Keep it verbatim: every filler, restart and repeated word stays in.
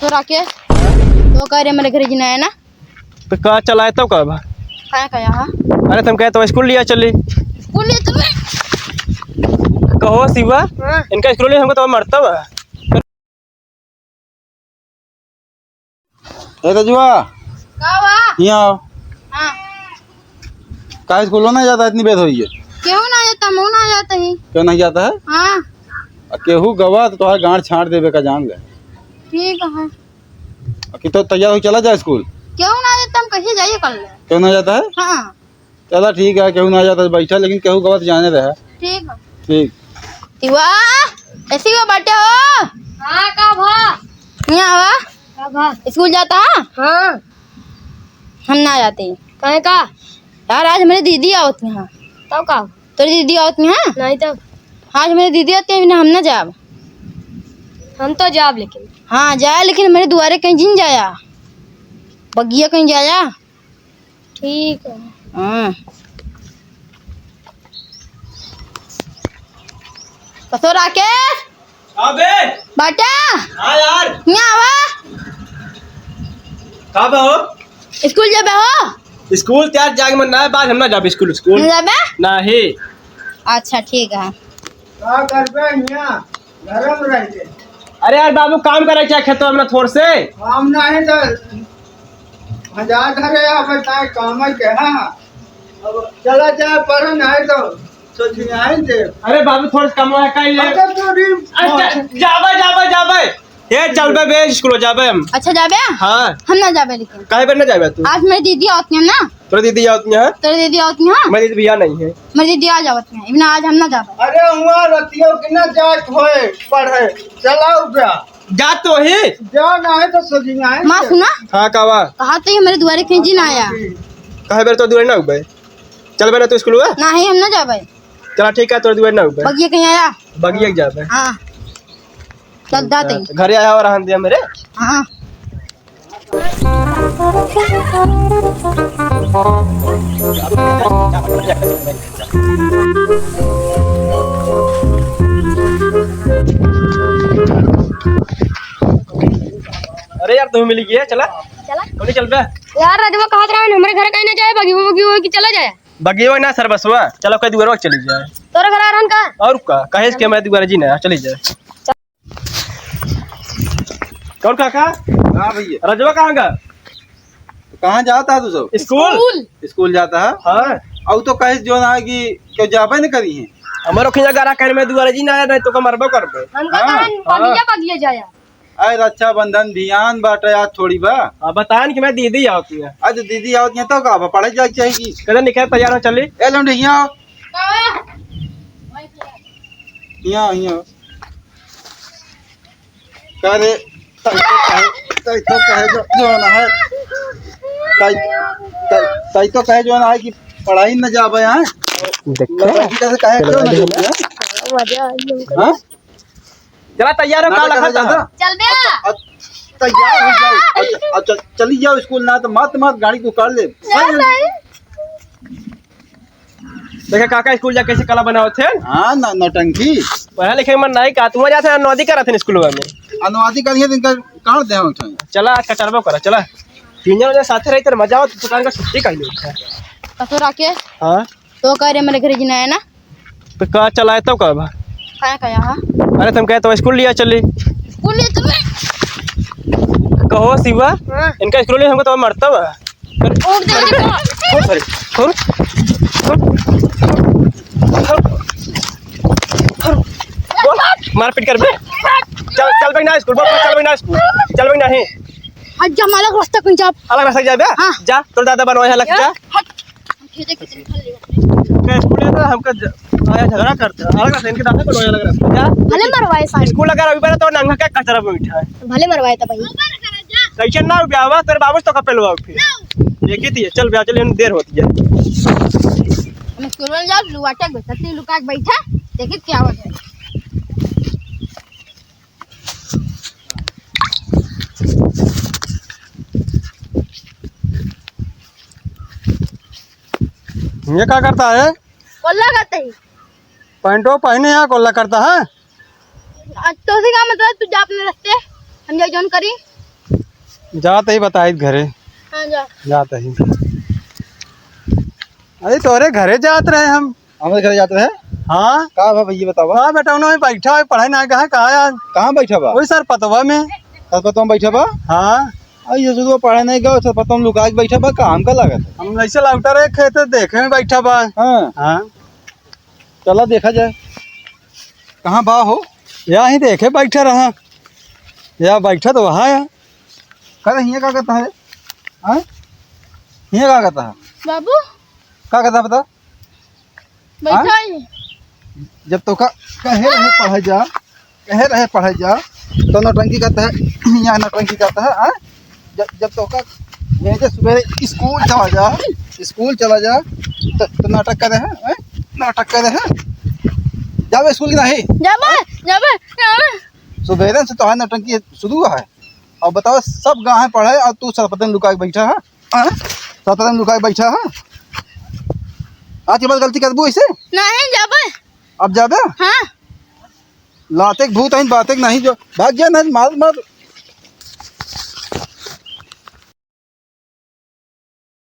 तो राकेश, तो कह रहे मेरे घर जिना है ना? तो का चलाए तो का बा? काय का यहाँ? अरे तुम कहे तो स्कूल लिया चली। स्कूल लिया चली? कहो शिवा, हाँ। इनका स्कूल नहीं हमको तो मरता बा। ए रजुआ, का बा? यहाँ आओ। हाँ। काहे स्कूलो ना जाता, इतनी बेद होई है? केहू ना जाता, हमहू ना जाता ही। क्यों नहीं जाता है? हाँ। आ केहू गवा तो तोहार गांड छांट देबे का, जान ले। ठीक है। आ कि तो तैयार हो चला जा स्कूल। केहू ना जाता, हम कैसे जाइए कर ले? क्यों ना जाता है? हाँ। चला ठीक है, केहू ना जाता बैठा, लेकिन केहू गवा तो जाने रहे। ठीक है। ठीक। शिवा, ए शिवा बाटे हो? हाँ, का भा? यहाँ आवा। का भा? स्कूल जाता है? हाँ। हम ना जाते। काहे का? यार, आज मेरी दीदी आवत यहाँ। तब का? तोरी दीदी आवत यहाँ? नहीं तब। आज मेरी दीदी आती है, बिना हम ना जाब। हम तो जाब लेकिन। हाँ, जाए, लेकिन मेरे दुआरे कहीं जिन जाया। बगिया कहीं जाया। ठीक है। हाँ। कसो राकेश? अबे! बाटा! हाँ यार। यहाँ आवा। का बा हो? स्कूल जाबे हो? स्कूल त्यार जाके मन ना है, बाद हम ना जाबे स्कूल, स्कूल। ना जाबे? नहीं। अच्छा, ठीक है। का करबे हियाँ? घर में रह के। अरे यार बाबू, काम करे क्या खेतवा में थोड़ से? काम नहीं तो हजार धरे या बताए काम है के, हाँ। अब चला जाए पर नहीं तो सोच में आई दे। अरे बाबू, थोड़ से कमवा है, काई ले। अच्छा, तो भी अच्छा, जाबे, जाबे, जाबे। ए, चलबे बे, स्कूल जाबे हम। अच्छा, जाबे? हाँ। हम ना जाबे लेकिन। काहे बे ना जाबे तू? आज मेरी दीदी आवत है ना। तोरे दीदी आवत है? तोरे दीदी आवत है? मेरी दीदी भैया नहीं है। मेरी दीदी आ जावत है। इतना आज हम ना जाबे। अरे हुआ रतियों के ना जात होए पढ़े। चलाओ बे। जा तो ही। जा ना है तो सजी ना है। माँ सुना? हाँ, का बा? कहा तो ये मेरे दुआरे कहीं जिन आया। काहे बे तो दुआरे ना उबे? चलबे ना तू स्कूल हुआ? नहीं, हम ना जाबे। चला ठीक है, तोरे दुआरे ना उबे। बगिया कहीं आया? बगिया के जाबे। हाँ। चल, दाते। घरे आया और रहन दे मेरे। हाँ। अरे यार, तू मिल गया, चला। चला। कौन चल बे? यार, रजवा कहत रहा, हमरे घर कहीं ना जाए, बगी, बगी, बगी, चला जाए। बगियो ना सर बसवा, चलो कई दुआरवा चली जाए। तोरे घर आ रहन का? और का? कहे के मैं दुआरे जी ना, चली जाए। कौन काका? हाँ भैया। रजवा कहाँ का? कहाँ जाता है तू सब? स्कूल। स्कूल। स्कूल जाता है? हाँ। और तो कहे जो ना कि क्यों जाबे न करी है। हमारो खिया गारा कहने में दुआरे जी ना आया, नहीं तो का मरबो करबे। हमका हाँ। कहन बगिया हाँ। बगिया जाया। अरे रक्षाबंधन भियान बाटे आज थोड़ी बा। अब बतान कि मैं दीदी आवत है। आज दीदी आवत है तो का बा, पढ़े जाए के चाही कि? कदे निकल तैयार हो चली। ए लौंडे हियाँ आओ। हियाँ, हियाँ। का रे, तई तो कहे, तई तो कहे जो, जो ना है। तई, तई, तई तो कहे जो ना है कि पढ़ाई न जाबे, हाँ? देखते हैं। लड़की कैसे कहे, क्यों ना जाबे, हाँ? मजा आ गया हमको। हाँ? चला तैयार हो, ना का तो लखत चला है? जाता। चल बे। अच्छा, अच्छा, तैयार हो जाओ। अच्छा, अच्छा, चली जाओ स्कूल ना तो मत, मत गाड़ी को कर ले। ना, नहीं। देखे काका स्कूल जा कैसे कला बनावत है? हाँ, न-, नौटंकी। पढ़े लिखे में मन नहीं का, तुम जाते हैं अनुवादी करत है स्कूल में। अनुवादी करिए तो इनका काट दे हम उठाएं। चला आज कचरबो करा, चला। तीन जन साथे रही तर मजा आवत, दुकान का छुट्टी कर ली। कसो राकेश? हाँ? तो कह रहे मेरे घर जिना है ना? तो का चलाए तो का बा? काय का यहाँ? अरे तुम कहे तो स्कूल लिया चली। स्कूल लिया चली? कहो शिवा, हाँ। इनका स्कूल नहीं हमको तो मरता बा। उठ दे, उठ दे। छोड़, छोड़, छोड़, छोड़, छोड़। बोल, मारपीट करबे। चल, चलबे ना स्कूल, बोल, चलबे ना स्कूल, चलबे नहीं। हट जा, हम अलग रास्ता कहीं जाब। अलग रास्ता जाबे? हाँ। जा, तोर दादा बनवाए है, अलग जा। हट। हम खेते के दिन खा लेगा। का स्कूल है तो हमका ज-, आया झगड़ा करता है। अलग से इनके दादा को रोया लग रहा है। क्या? भले मरवाए सारे। स्कूल अगर अभी बना तो नंगा क्या कचरा में उठा है। भले मरवाए तो भाई। कैसे ना ब्याह हुआ, तेरे बाबू से तो कपेल हुआ फिर। देखी थी, चल ब्याह, चल, देर होती है। हम स्कूल में जाओ, लुआटा बैठा, ती लुका के बैठा, देखी क्या हो जाए। ये का करता है? कोल्ला करते ही। पैंटो पहने यहाँ कोल्ला करता है? आज तो उसी का मतलब, तू जा अपने रास्ते, हम जा जौन करी। जात ही बताई घरे। हाँ, जा। जात ही। अरे, तोरे घरे जात रहे हम। हमरे घरे जात रहे? हाँ। का बा भैया, बतावा। हाँ बेटा, उन्होंने बैठा है, पढ़ाई ना कहा, कहाँ यार? कहाँ बैठा बा? वही सरपतवा में। सरपतवा में बैठा बा? हाँ। अरे, ये सुबह पढ़ाई नहीं गया, सरपतवा में लुका के बैठा बा, काम का लागत है? हम ऐसे लौटा रहे खेत, देखे में बैठा बा। हाँ। हाँ। चला देखा जाए, कहाँ बा हो? या ही देखे बैठा रहा, या बैठा तो वहाँ है। करे हियाँ का करता है? हाँ? हियाँ का करता है? बाबू। का करता है बता? बैठा हाँ? ही। जब तो का, कहे रहे पढ़े जा, कहे रहे पढ़े जा, तो नौटंकी करता है, यहाँ नौटंकी करता है, हाँ? जब, जब तो का भेजे सुबह स्कूल चला जा, स्कूल चला जा, तो, तो नाटक करे है, हैं? नाटक करे है। जाबे स्कूल की नहीं? जाबे, जाबे, जाबे। सुबह से तो है नौटंकी शुरू है। अब बताओ, सब गाँव है पढ़े और तू सरपतन लुका के बैठा है, हाँ? सरपतन लुका के बैठा है। आज के बाद गलती करबू ऐसे? नहीं, जाबे। अब जाबे? हाँ। लाते के भूत हैं, बातें के नहीं जो। भाग जा, नहीं मार, मार।